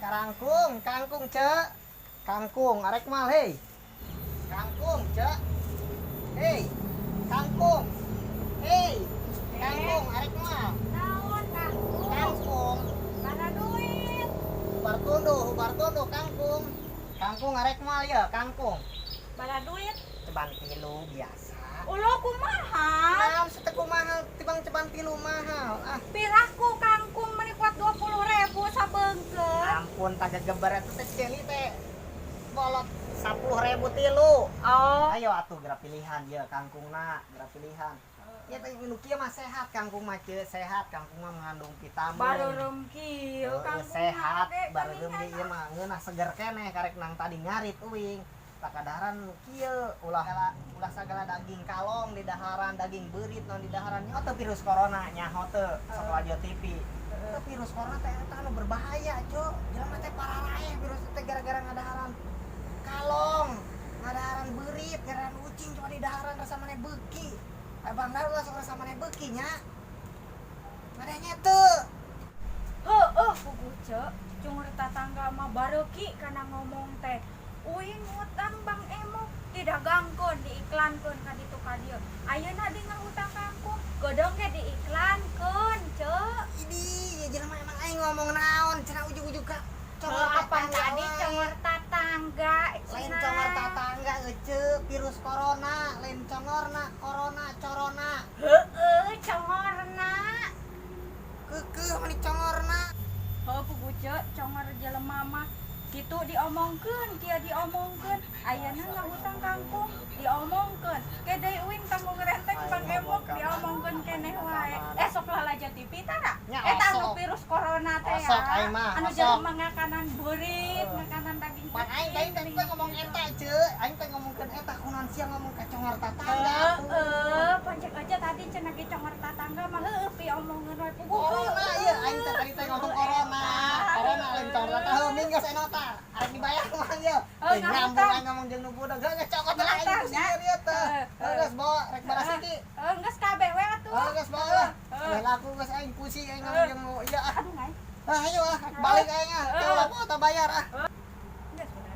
Karangkung, kangkung, Cek. Kangkung, arek mal, hei. Kangkung, Cek. Hei, kangkung. Hei, kangkung, arek mal. Naon kangkung? Kangkung. Mana duit? Hubar tunduh kangkung. Kangkung arek mal ya, kangkung. Mana duit? Ceban tilu biasa. Ulo kumaha? Nah, seteku mahal, tibang ceban tilu mahal. Ah, Piraku kangkung meni kuat 20 ribu sabeungkeut. Ampun, tagak gebar itu teh ceuli teh. Bolot 10.000 tilu. Oh. Ayo atuh geura pilihan ya kangkungna, geura pilihan. Ya teh nu kieu mah sehat kangkung mah, Ceu, sehat kangkung mah mengandung vitamin. Bareureum kieu Heeh, kangkung. Sehat, bareureum ge ieu mah ngeunah, seger keneh, karek nang tadi ngarit uing. Takadaharan nu kieu, ulah ulah sagala daging kalong di daharan, daging beurit non di daharan. Nyaho teu virus corona, nyaho teu sok lalajo TV? Teu virus corona teh eta anu berbahaya, Ceu. Jelema teh pararaeh virus teh gara-gara ngadaharan kalong, ngadaharan beurit, ngadaharan ucing coba di daharan, rasa maneh beuki. Abang daru langsung rasa maneh beuki nya. Ngadanya teu. Heueuh, puguh, Ceu. Cungur tatangga mah bareuki kana ngomong teh. Uing ngutang Bang Emo didagangkeun, diiklankeun ka ditu ka dieu. Ayeuna di ngahutang kangkung, geudeng ge diiklankeun, Ceu. Idi, ya jelema emang aing ngomong naon cenah ujug-ujug ka congor Heuh, apa tetangga tadi wae. Congor tatangga Lain cenah. Congor tatangga ece, virus corona, lain congorna, corona, corona. Heueuh, congorna. Keukeuh mani congorna. Heuh, puguh, Ceu, congor jelema mah kitu diomongkeun, kieu diomongkeun. Ayeuna ngahutang kangkung diomongkeun. Ke deui uing tanggung renteng Bang Emok diomongkeun keneh wae. Eh, sok lalajo TV tara? Nya, Eta anu osok. Virus corona teh ya. Osok aing mah, Anu osok. jelema ngakanan beurit, ngakanan daging Pan aing teh teh teh ngomong eta, Ceu. Aing teh ngomongkeun eta kunaon sia ngomong ka congor tatangga atuh. Heeh, pancek aja tadi cenah ge congor tatangga mah heueuh piomongkeun wae puguh. Corona ieu aing teh tadi teh ngomong corona. Corona lain congor tatangga. Heuh, minggu geus enota. Arek dibayar mah ieu. Oh, Teu nyambung ngahutang. Aing ngomong jeung nu budak. Geus cokot lah aing Ngahutang, pusing nya. ieu teh. Heeh. Heuh, geus bawa rek barasiki. Heeh, geus kabeh we atuh. Oh, geus bawa lah. Heeh. Geus laku geus aing pusing aing ngomong jeung nu ieu ah. Aduh, ngai. Ah, ayo ah, rek balik aing ah. Teu lah teu bayar ah. Geus udah.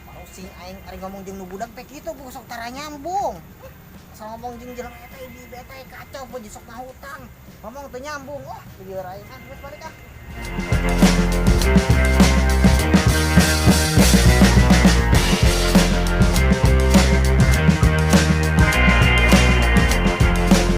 Pusing aing ari ngomong jeung nu budak teh kitu bu sok tara nyambung. Asal ngomong jeung jelema eta ibu eta kacau bu sok ngahutang. Ngomong teu nyambung. Wah, lieur aing ah, geus balik ah.